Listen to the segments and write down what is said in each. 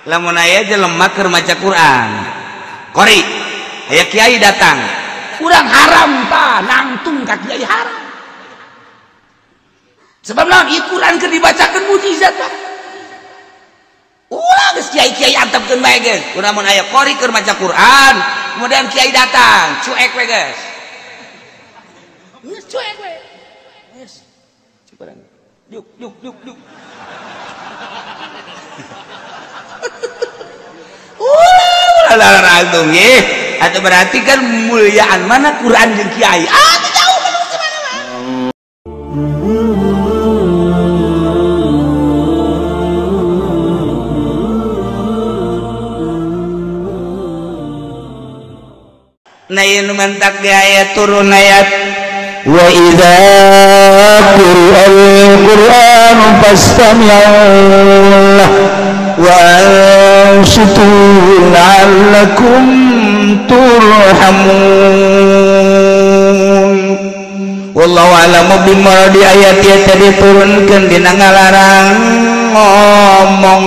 Lamun aya jelema keur maca Quran. Qori, aya kiai datang. Urang haram ta, nangtung ka kiai haram. Sebab naon ieu Quran keur dibacakeun mukjizat Pak. Ulah geus kiai-kiai antepkeun bae geus. Urang mun aya qori keur maca Quran, kemudian kiai datang, cuek we geus. Geus cuek we. Geus. Cukuran. Yuk yuk yuk yuk. Ulah langsung ye. Atau berarti kan muliaan mana Quran jeung kiai. Ah, jauh kan mana mah. Nah, ieu nu mantak di ayat turun ayat wa idza quri'al qur'anu fastami'u lahu wa ansitu la'allakum turhamun. Wallahu a'lamu bima di ayat ieu tadi diturunkeun dina ngalarang ngomong,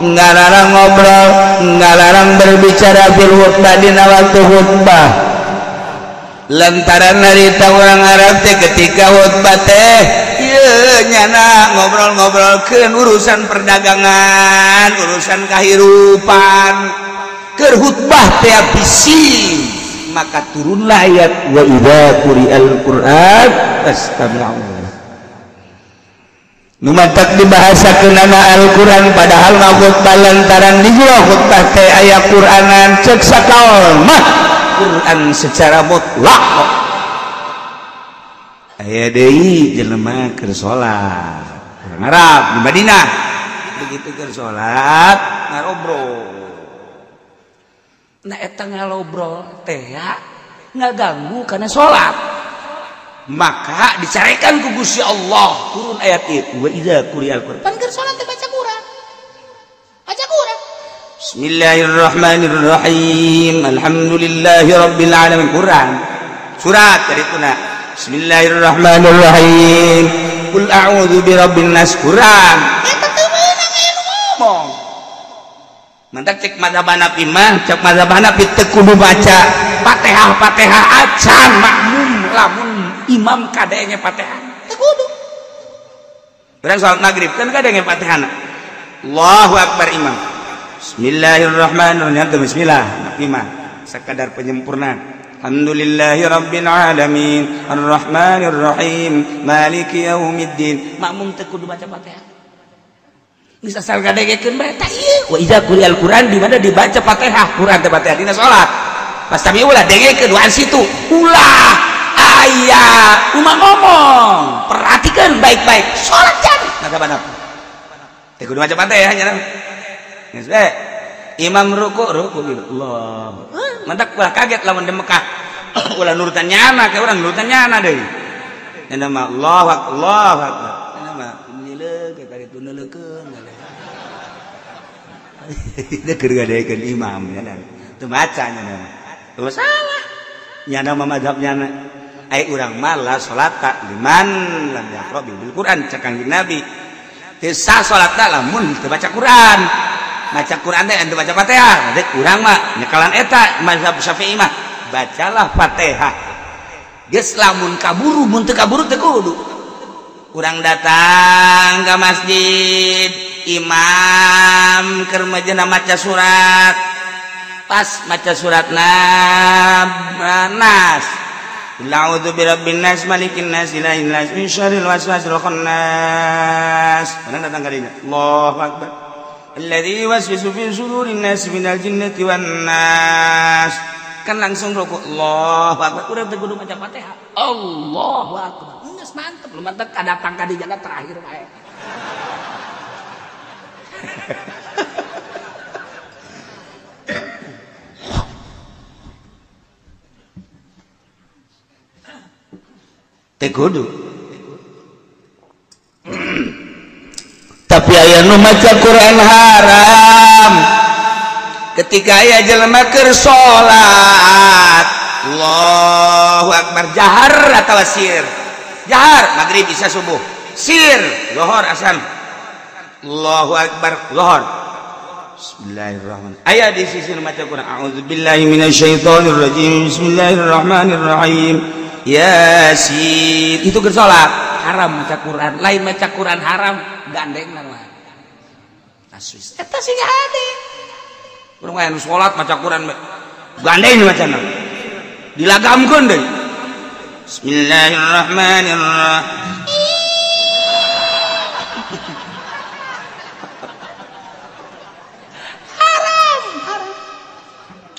ngalarang ngobrol, ngalarang berbicara fil khutbah dina waktu khutbah. Lantaran harita orang Arab teh ketika khutbah teh ieu nyana ngobrol-ngobrolkeun urusan perdagangan, urusan kahirupan. Keur khutbah teh bising, maka turunlah ayat wa idza quri'al qur'an fastami'u. Nu mantak dibahasakeunana Al-Qur'an padahal mah khutbah lantaran di jero khutbah teh aya Qur'anan ceuk sakaol mah Quran secara mutlak. Aya deui jelema keur salat urang Arab di Madinah, begitu keur salat ngarobrol. Nah eta ngalobrol teh ngaganggu kana salat, maka dicarekan ku Gusti Allah turun ayat ieu wa idza quri'al Qur'an. Pan keur salat teh baca Quran, baca Quran. Bismillahirrahmanirrahim. Alhamdulillahi rabbil alamin. Quran. Surat dari tuna. Bismillahirrahmanirrahim. Qul a'udzu birabbin nas. Quran. Eta teu meunang aya nu ngomong. Mantak cek mazhab Hanafi mah, cek mazhab Hanafi teu kudu baca Fatihah Fatihah acan makmum lamun imam kadenge Fatihah. Teu kudu. Urang salat magrib kan kadenge Fatihahna. Allahu akbar imam. Bismillahirrahmanirrahim. Bismillah. Nabi mah sekadar penyempurnaan. Alhamdulillahi rabbil alamin, arrahmanir rahim, maliki yaumiddin. Makmum teu kudu baca Fatihah. Geus asal ngadengekeun bae tah ieu. Wa idza quri'al Qur'an di mana dibaca Fatihah, Qur'an teh Fatihah dina salat. Pastami ulah dengekeun wa situ. Ulah aya umah ngomong. Perhatikan baik-baik. Salat jadi. Mazhab Hanafi. Teu kudu baca Fatihah nya. Imam ruku ruku gitu. Allah. Mantak ulah kaget lamun di Mekah. Ulah nurutan nyana kayak urang nurutan nyana deui. Nya mah Allahu akbar, Allahu akbar. Nya mah nileuh ka karitu neuleukeun. Teu keur ngadekeun imam nya teu maca nya mah. Teu salah. Nyana mah mazhab nyana. Ai urang mah la salata liman lam yaqra bil Quran cek Kanjeng Nabi. Teu sah salatna lamun teu baca Quran. Baca Quran teh anu baca Fatihah. Berarti urang mah nyekalan eta mazhab Syafi'i mah bacalah Fatihah. Geus lamun kaburu mun teu kaburu teu kudu. Urang datang ka masjid, imam keur majena maca surat. Pas maca surat Nas. A'udzu birabbin nas, malikin nas, ilahin nas, min syarril waswasil khannas. Urang datang ka dinya. Allahu akbar. Alladzi yuwaswisu fi sudurin nas minal jinnati wan nas. Kan langsung rukuk. Allahu akbar. Urang teu kudu maca Fatihah. Allahu akbar. Geus mantep, lu mantep kadatang ka dinya terakhir bae. Teu kudu. Tapi aya nu maca Quran haram. Ketika aya jelema keur salat, Allahu akbar jahar atawa sir. Jahar maghrib isya subuh. Sir zuhur asar. Allahu akbar zuhur. Bismillahirrahmanirrahim. Aya di sisi nu maca Quran. A'udzubillahi minasyaitonir rajim. Bismillahirrahmanirrahim. Yasin. Itu keur salat. Haram maca Quran. Lain maca Quran haram, gandengna mah. Aswis. Eta sih hade. Urang aya nu salat maca Quran gandeng macana. Dilagamkeun deui. Bismillahirrahmanirrahim.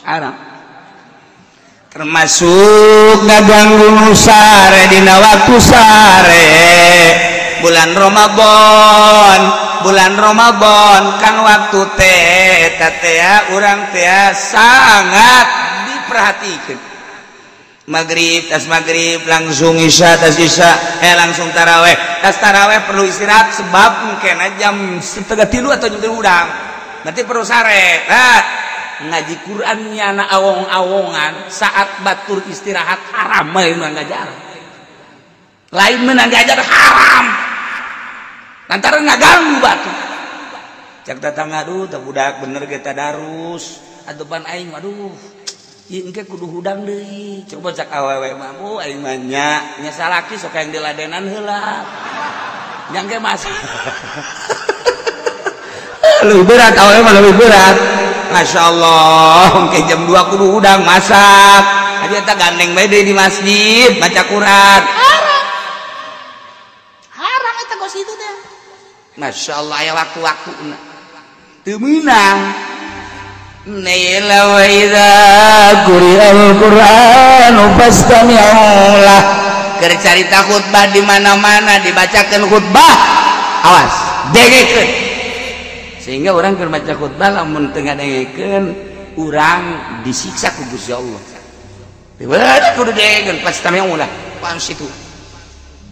Haram. Termasuk ngaganggu nu sare dina waktu sare bulan Ramadan, bulan Ramadan kan waktu teh eta teh urang teh sangat diperhatikan. Maghrib tas maghrib langsung isya tas isya langsung taraweh tas taraweh perlu istirahat sebab mungkin jam 2:30 atau jam 3 udang berarti perlu sare. Nah, ngaji Quran nyana awong-awongan saat batur istirahat haram lain menang ngajar, lain menang ngajar haram lantaran ngaganggu batu. Cak tetangga aduh tak budak bener kita darus adupan aing aduh ieu engke kudu hudang deui coba cak awewe mah bu aing mah nya nya salaki sok yang diladenan heula nya engke mas lebih berat awewe mah lebih berat. Masya Allah, ke jam 2 kudu udang masak. Aja eta gandeng bae deui di masjid baca Quran. Haram. Haram eta kos itu teh. Masya Allah aya waktu-waktuna. Teu meunang. Naila wa idza quri'al Qur'anu fastami'u lah. Keur carita khutbah di mana-mana dibacakeun khutbah. Awas, dengekeun. Sehingga orang keur maca khutbah lamun teu ngadengekeun urang disiksa ku Gusti Allah. Bener kudu dengekeun pastami'u lah. Pas itu.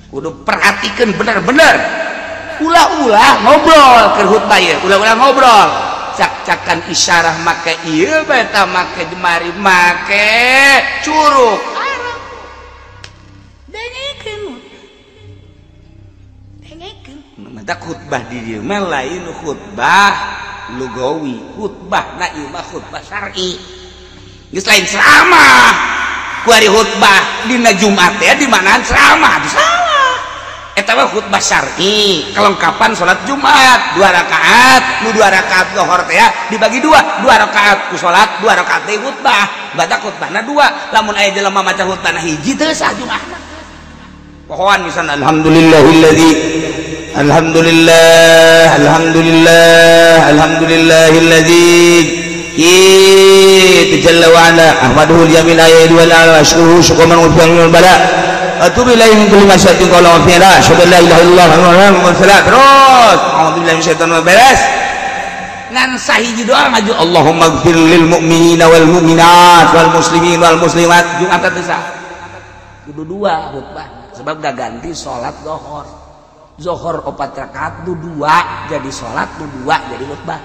Kudu perhatikeun bener-bener. Ulah-ulah ngobrol keur khutbah ieu, ulah-ulah ngobrol. Cak-cakan isyarah make ieu bae ta make jemari make curug. Haram. Dengekeun. Dengekeun. Mata khutbah di dieu mah lain khutbah lugawi, khutbah na ieu mah khutbah syar'i. Geus lain ceramah. Ku ari khutbah dina Jumat teh di manaan ceramah, salah. Eta mah khutbah syar'i, kelengkapan salat Jumat, 2 rakaat, nu 2 rakaat zuhur teh dibagi 2, 2 rakaat ku salat, 2 rakaat teh khutbah. Baca khutbahna 2, lamun aya jelema maca khutbahna hiji teu sah Jumatna. Pohoan misalna alhamdulillahilladzi alhamdulillah alhamdulillah alhamdulillahilladzi jalla wa ala ahmaduhu al-yamin ayat wal ala ashkuruhu syukran wa fi'al bala atubu ilaihi min kulli masyatin qala wa fi'ala asyhadu an la ilaha illallah wa salatu terus a'udzu billahi minasyaitonir beres ngan sahiji doa ngaju Allahumma ighfir lil mu'minina wal mu'minat wal muslimin wal muslimat. Jumat teh sah kudu 2 khutbah sebab gak ganti salat zuhur. Zuhur 4 rakaat du 2 jadi salat du 2 jadi khutbah.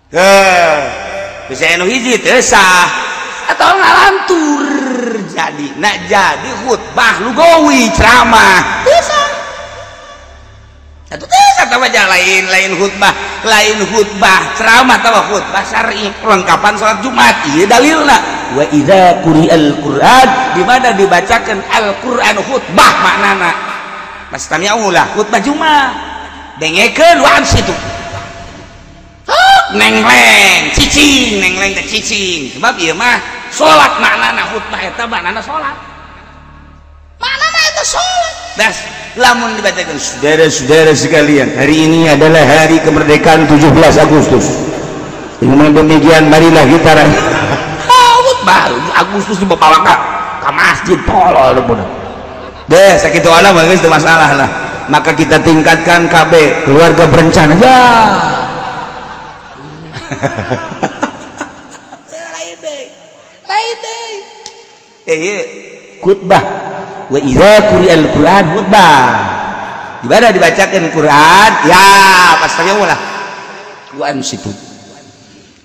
Heh, bisa anu hiji teu sah atau ngalantur jadi nak jadi khutbah lugawi ceramah teu sah. Atuh teu sah tah lain lain khutbah, lain khutbah ceramah tawa khutbah syar'i perlengkapan salat Jumat ieu dalilna. Wa idza quri'al Qur'an di mana dibacakeun Al-Qur'an khutbah maknana. Pastami'u lah khutbah Jumat. Dengekeun wa situ. Nengleng, cicing, nengleng teh cicing. Sebab ieu mah salat maknana khutbah eta maknana salat. Maknana eta salat. Das lamun dibacakeun saudara-saudara sekalian, hari ini adalah hari kemerdekaan 17 Agustus. Dengan demikian marilah kita khutbah Agustus dibawa ka masjid tolol budak. Deh, sakitu ala mah geus teu masalah lah. Maka kita tingkatkan KB keluarga berencana. Ya. Lain deui. Lain deui. Khutbah wa idza quri'al Qur'an khutbah. Di mana dibacakeun Qur'an? Ya, pastanya ulah. Wa ansitu.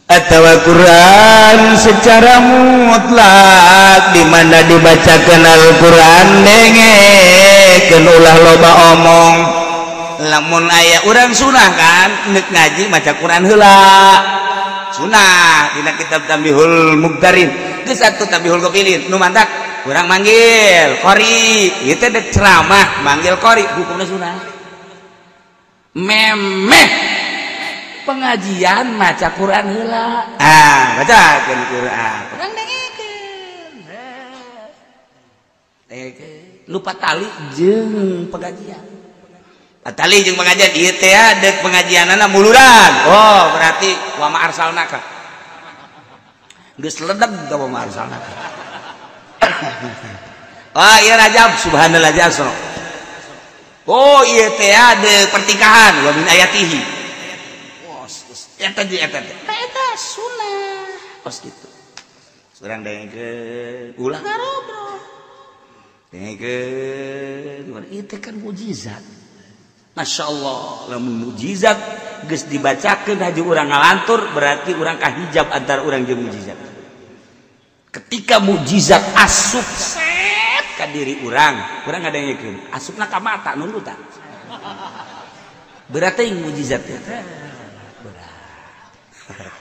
Atau Quran secara mutlak di mana dibacakan Al-Quran dengekeun ulah loba omong. Lamun aya urang sunah kan nek ngaji maca Quran heula. Sunah dina kitab Tambihul Mugdarin. Geus atuh Tambihul Ghafilin nu mantak urang manggil qori. Ieu teh dek ceramah manggil qori hukumna sunah. Memeh pengajian maca Quran heula. Ah, bacakeun Quran. Urang dengekeun. Dengekeun. Lupa tali jeung pengajian. Tali jeung pengajian ieu teh deuk pengajianana muluran. Oh, berarti wa ma arsalnaka. Geus ledeg wa ma arsalnaka. Oh, ieu Rajab subhanallah jasra. Oh, ieu teh deuk pertikahan wa min ayatihi. Wah, eta jeung eta teh. Eta sunah. Kos kitu. Urang dengekeun ulah ngarobrol. Dengekeun ieu teh kan mukjizat. Masya Allah, lamun mukjizat geus dibacakeun haji urang ngalantur berarti urang kahijab antara urang jeung mukjizat. Ketika mukjizat asup set ka diri urang, urang ngadengekeun, asupna ka mata nundutan. Berarti mukjizat teh. Berat.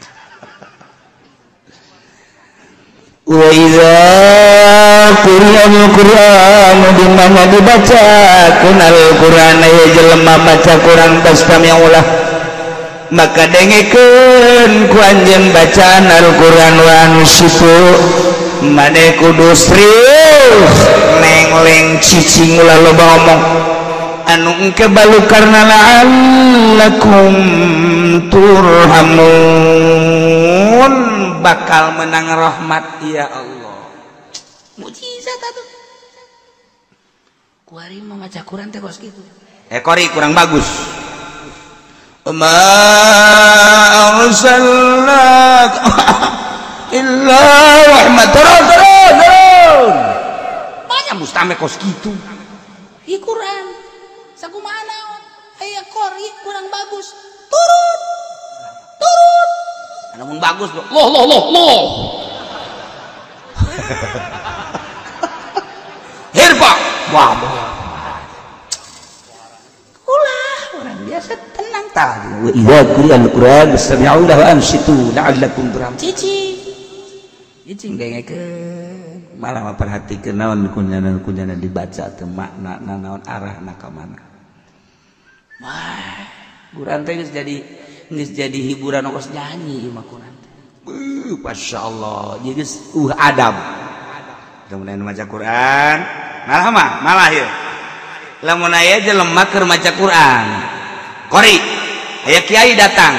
Wa idza quri'al Qur'an di mana dibacakeun Al-Qur'an aya jelema maca Qur'an fastami'ulah maka dengekeun ku anjeun bacaan Al-Qur'an wa ansitu maneh kudu serius neng-leng cicing ulah loba omong anu engke balukarna la'allakum turhamun bakal menang rahmat ya Allah. Mukjizat atuh. Kuari mah maca Quran teh kos kitu. Qori kurang bagus. Ma arsalnak illa rahmatan. Turun. Banyak mustame kos kitu. Di Quran sakumaha naon aya qori kurang bagus. Turun. Turun. Namun bagus loh loh loh loh. Hirba. Wah. Ulah orang biasa tenang tah. Wa idza quri'al Qur'an fastami'u lahu wa ansitu la'allakum turhamun. Cici. Cicing dengekeun. Malah perhatikeun naon kunyana dibaca teh makna naon arahna ka mana. Wah, Quran teh geus jadi hiburan ongkos nyanyi mah Quran. Masya Allah, jadi adab. Kemudian maca Quran, malah mah, malah ya. Lamun aya jelema keur maca Quran. Qori, aya kiai datang.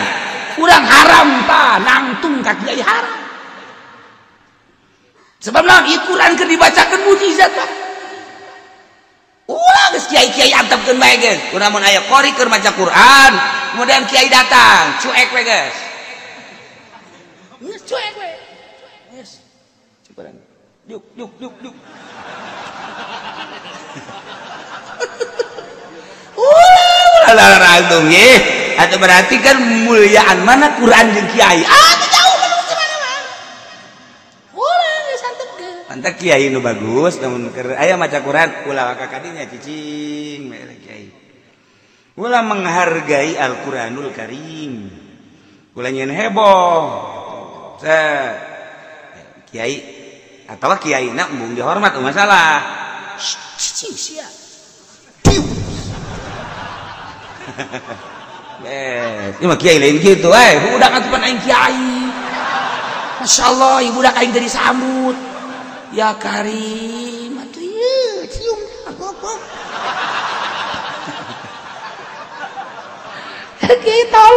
Urang haram ta, nangtung ka kiai haram. Sebab naon ieu Quran keur dibacakeun mukjizat Pak. Ulah geus kiai-kiai antepkeun bae geus. Urang mun aya qori keur maca Quran, kemudian kiai datang, cuek we geus. Geus cuek we. Geus. Cukuran. Yuk yuk yuk yuk. Ulah langsung ye. Atau berarti kan muliaan mana Quran jeung kiai? Ah, jauh mana-mana. Ulah geus antepkeun. Mantap kiai nu bagus namun keur aya maca Quran ulah ka kadinya cicing bae kiai. Ulah menghargai Al-Qur'anul Karim. Ulah nyeun heboh. Kiai atau kiai nak embung dihormat masalah. Cicing sia. Ini mah kiai lain gitu, budak atuh aing kiai. Masya Allah, ibu budak aing teh disambut. Ya Karim, atuh ieu cium dah gogok. Kiai tolol.